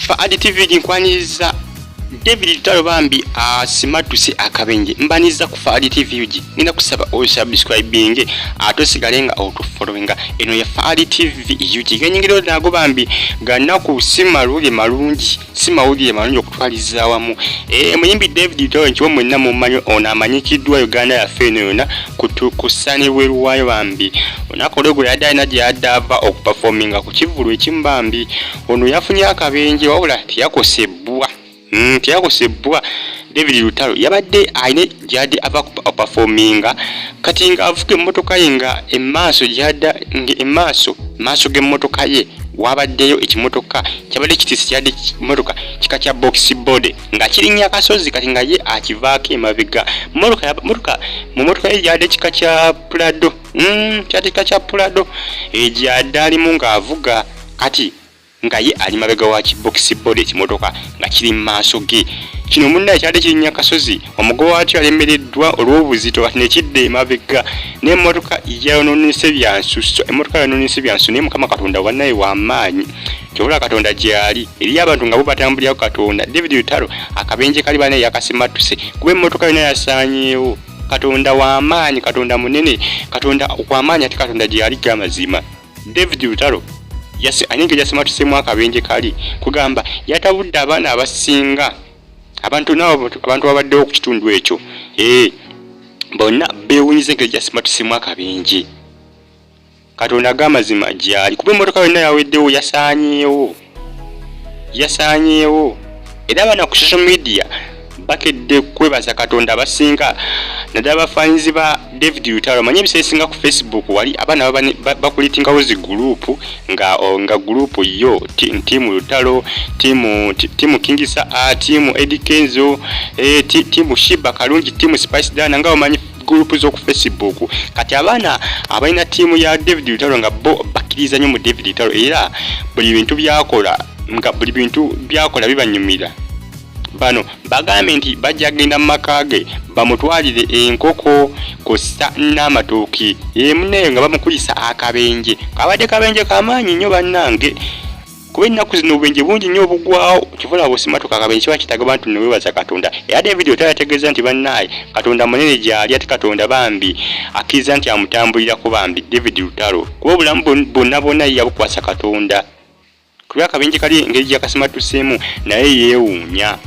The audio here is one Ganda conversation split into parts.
Faadi TV ginkwaniriza David Lutalo bambi asimatuse akabenje mbaniza ku Faadi TV UG ngenda kusaba osubscribing ate osigale nga otufollowinga eno ya Faadi TV UG genyingira nago bambi ganaku si malungi malungi si mawulire malungi okutwaliza awamu eh muyimbi David Lutalo nkiwa mwenna mumanyi ono amanyikiddwa Uganda yaffe eno yonna kutusani bweru waayo bambi olunaku olweggulo yadde alina gye yadde ava okupafominga ku kivvulu ekimu bambi ono yafunye akabenje wabula teyakosebbwa teyakosebbwa David Lutalo yabadde alina gyadde ava okupafominga kati ng'avuga emmotoka ye nga emaaso gyadda nga emaaso maaso g'emmotoka ye wabaddeyo ekimotoka kyabadde kitisi kyadde kimotoka kika kya box body nga kirinnya akasozi kati nga ye akivaako emabega motoka mu motoka ye gyadde kika kya Prado kyadde kika kya Prado egyadde alimu ng'avuga kati nga ye ali mabega wa kibokisi body ekimotoka nga kiri mu maaso ge kino munnaye kyadde kirinnya akasozi omugoba wakyo yalemereddwa olw'obuzito kati nekidda emabega n'emmotoka yayononese byansusso emmotoka yayononese byansusso naye mukama katonda wannaye w'amaanyi kyobula katonda gyali eriyo abantu nga bo batambulirako katonda David Lutalo akabenje kali banaye yakasimattuse kuba emmotoka yonna yasaanyeewo katonda w'amaanyi katonda munene katonda w'amaanyi ate katonda gyali gamazima David Lutalo alina engeri yasimatusemu akabenje kali kugamba yatabudde abaana abasinga abantu nabo abantu babaddewo ku kitundu ekyo eh, bonna beewunyiza engeri gyasimatusemu akabenje katonda ag'amazima gyali kuba emmotoka yonna yaweddewo yasaanyeewo yasaanyeewo era abaana ku social media bakedde kwebaza katonda abasinga naddala bafanyizi ba David Lutalo manye ebiseera ebisinga ku Facebook wali abaana bakulitingawo zi gurupu nga nga gurupu yo tiimu Lutalo tiimu tiimu Kingisa tiimu Eddy Kenzo eh, tiimu Shiba Kalungi tiimu Spice Diana nga omanyi gurupu z'oku Facebook kati abaana abalina tiimu ya David Lutalo nga bo bakkiriza nnyo mu David Lutalo era buli bintu byakola nga buli bintu byakola bibanyumira bano bagambye nti bajja kugenda mu maka ge bamutwalire enkoko kw'ossa n'amatooke emuneeyo nga bamukulisa akabenje kabadde kabenje kamaanyi nnyo bannange kuba ennaku zino obubenje bungi nnyo obugwawo kivula bwosimatuka akabenje kiba kitaga bantu newebaza katonda era David Otayo ategeeza nti bannaaye katonda munene gyali ate katonda bambi akkiriza nti amutambulirako bambi David Lutalo kuba obulamu bwonna bwonna ye yabukwasa katonda kuba akabenje kali engeri gyakasimattuseemu naye yeewuunya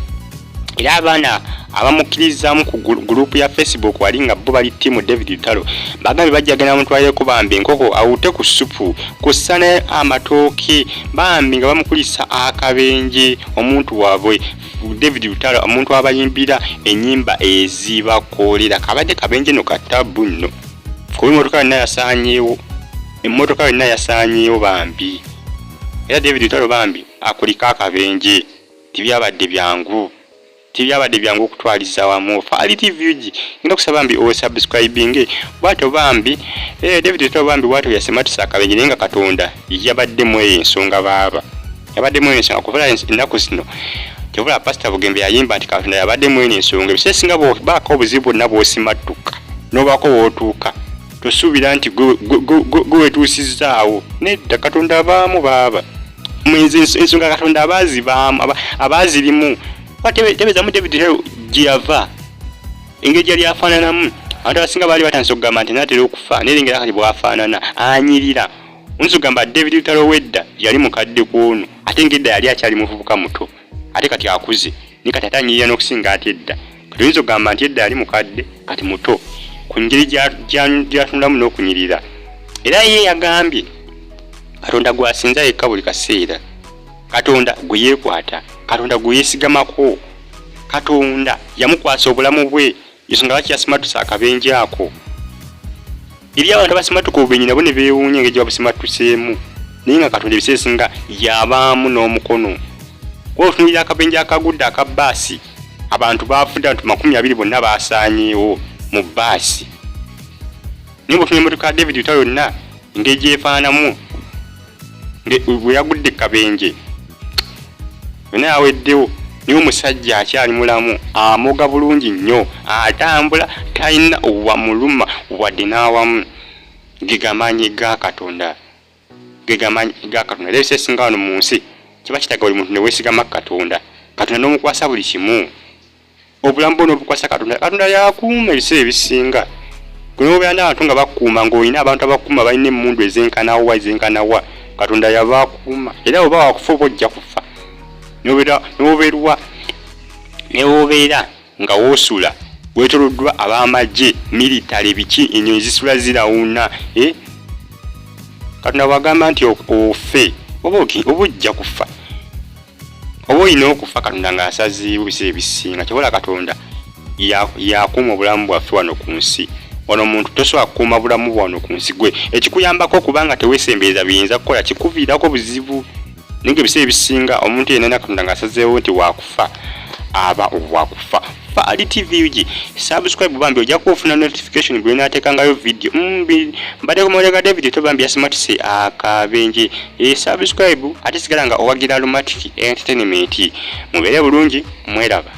era abaana abamukkirizaamu ku gurupu ya Facebook wali nga bo bali ttiimu David Lutalo bagambye bajja genda mutwalireko bambi enkoko awute ku ssupu kw'ossa ne amatooke bambi nga bamukulisa akabenje omuntu waabwe David Lutalo omuntu abayimbira ennyimba ezibakoolera kabadde kabenje no katabbu nno kuba emmotoka yonna yasaanyeewo emmotoka yonna yasaanyeewo bambi era David Lutalo bambi akuliko akabenje tibyabadde byangu tibyabadde byangu okutwaliza wamu Faali TV UG ngenda kusaba bambi osubscribinge bwatyo bambi eh, David Lutalo bambi bwatyo yasimatisa akabenje naye nga Katonda yabaddemu eyo ensonga baaba yabaddemu eyo ensonga kuba ennaku zino kyovula Pasita Bugembe yayimba nti Katonda yabaddemu eno ensonga ebiseera ebisinga bw'obaako obuzibu bwonna bw'osimattuka n'obaako w'otuuka tosuubira nti gwe wetuusizzaawo nedda katonda abaamu baaba ensonga katonda abaazibaamu abaazirimu tebezamu david gye yava engeri gyali afaananamu abantu abasinga baali batandise okugamba nti natera okufa naye engeri kati bwafaanana anyirira oyinza okugamba david lutalo wedda yali mukadde ku ono ate ngedda yali akyali muvubuka muto ate kati akuze naye kati ate anyirira n'okusinga ate edda kati oyinza okugamba nti edda yali mukadde kati muto ku ngeri gy'atunulamu n'okunyirira era ye yagambye katonda gwasinza yekka buli kaseera katonda gwe yeekwata katonda gwe yeesigamako katonda yamukwasa obulamu bwe ensonga lwaki yasimatuse akabenje ako eri abantu abasimatuka obubenyi nabo ne beewuunya engeri gye babusimatuseemu naye nga katonda ebiseera ebisinga yabaamu n'omukono kuba otunuulira akabenje akagudde aka bbaasi abantu baafudde abantu 20 bonna baasaanyeewo mu bbaasi naye bw'otunula emmotoka ya David Lutalo yonna engeri gy'efaanamu bwe yagudde kabenje yonna yaweddewo naye omusajja akyali mulamu amoga bulungi nnyo atambula talina wamuluma wadde n'awamu ge gamaanyi ga katonda ge gamaanyi ga katonda era ebiseera ebisinga wano mu nsi Kiba kitaga buli muntu newesigama Katonda, Katonda n'omukwasa buli kimu. Obulamu bwo n'obukwasa Katonda, Katonda yakuuma ebiseera ebisinga. Gwe nobeera n'abantu nga bakuuma, ng'olina abantu abakuuma balina emmundu ezenkanawa ezenkanawa, Katonda yaba akuuma. Era oba wakufa oba ojja kufa, nobeerwa newobeera nga woosula weetoloddwa ab'amagye, military, biki, enyonyi zisula zirawuna, eh? Katonda bwagamba nti ofe, oba ojja kufa, oba olina okufa, Katonda ng'asazeewo. Ebiseera ebisinga kyobola Katonda yakuuma obulamu bwaffe wano ku nsi. Wano omuntu tosobola kukuuma bulamu bwa wano ku nsi. Gwe ekikuyambako okubanga teweesembereza biyinza kukola kikuviirako buzibu, naye nga ebiseera ebisinga omuntu yenna Katonda ng'asazeewo nti wakufa, aba wakufa. Faali TV UG, subscribe bambi, ojja kuba ofuna notification bwe naateekangayo video. Mbadde ku mawulire ga David to bambi yasimatise akabenje. Subscribe ate sigala nga owagira Aromatic Entertainment. Mubeere bulungi, mweraba.